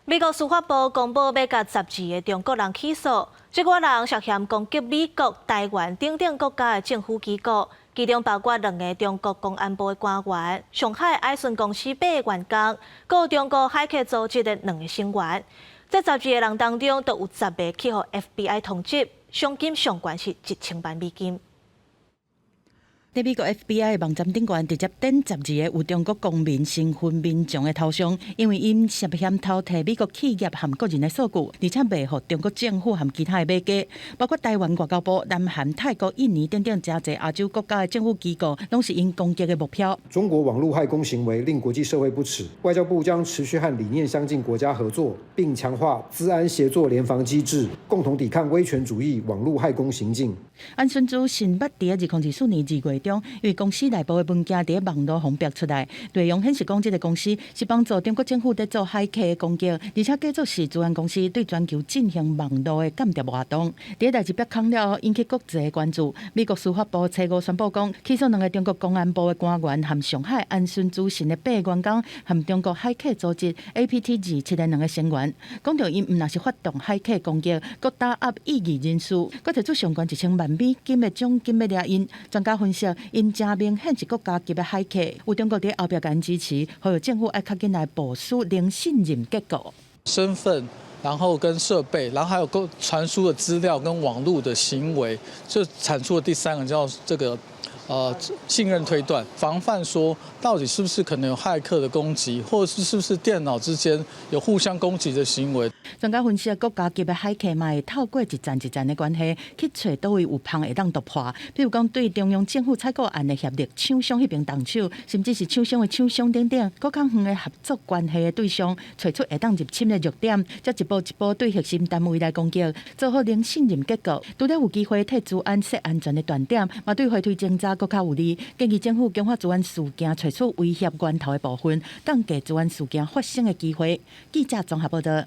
美國司法部公布欲共12個中國人起訴，這寡人涉嫌攻擊美國、台灣等等國家的政府機構，其中包括兩个中國公安部的官員、上海愛訊公司八个員工，閣有中國駭客組織的兩个成員。這12個人當中，都有10個去予 FBI 通緝，賞金上懸是1000萬美金。佇美國 FBI 網站頂懸直接點12個有中國公民身份民眾的頭像，因為𪜶涉嫌偷提美國企業和個人的數據，而且賣予中國政府和其他的買家，包括台灣外交部、南韓、泰國、印尼等等誠濟亞洲國家的政府機構，攏是𪜶攻擊的目標。中國網路駭攻行為令國際社會不齒，外交部將持續和理念相近國家合作，並強化資安協作聯防機制，共同抵抗威權主義網路駭攻行徑。安訊資訊捌佇2024年2月中，因為公司內部的文件佇網路予人爆出來，內容顯示講這个公司是幫助中國政府佇做駭客攻擊，而且假作是資安公司對全球進行網路的間諜活動。佇代誌曝光了後，引起國際關注。美國司法部初五宣布講，起訴兩个中國公安部的官員和上海安訊資訊的八个員工，和中國駭客組織 APT 27的兩个成員，講著𪜶毋但是發動駭客攻擊，閣打壓異議人士，閣提出上懸1000萬美金的獎金欲掠𪜶。專家分析，𪜶誠明顯是國家級的駭客，有中國佇後壁共𪜶支持，呼籲政府愛較緊來部署零信任結構。身份，然後跟設備，然後還有夠傳輸的資料跟網路的行為，就產出了第三個叫這個信任推斷，防範說到底是不是可能有駭客的攻擊，或者是是不是電腦之間有互相攻擊的行為。專家分析，國家級的駭客嘛會透過一層一層的關係去揣佗位有縫會當突破，比如講對中央政府採購案的協力廠商彼邊動手，甚至是廠商的廠商等等，閣較遠的合作關係的對象，揣出會當入侵的弱點，才一步一步對核心單位來攻擊，做好零信任結構。除了有機會替資安設安全的斷點，嘛對回推偵查閣較有利。建議政府強化資安事件揣出威脅源頭的部分，降低資安事件發生的機會。記者綜合報道。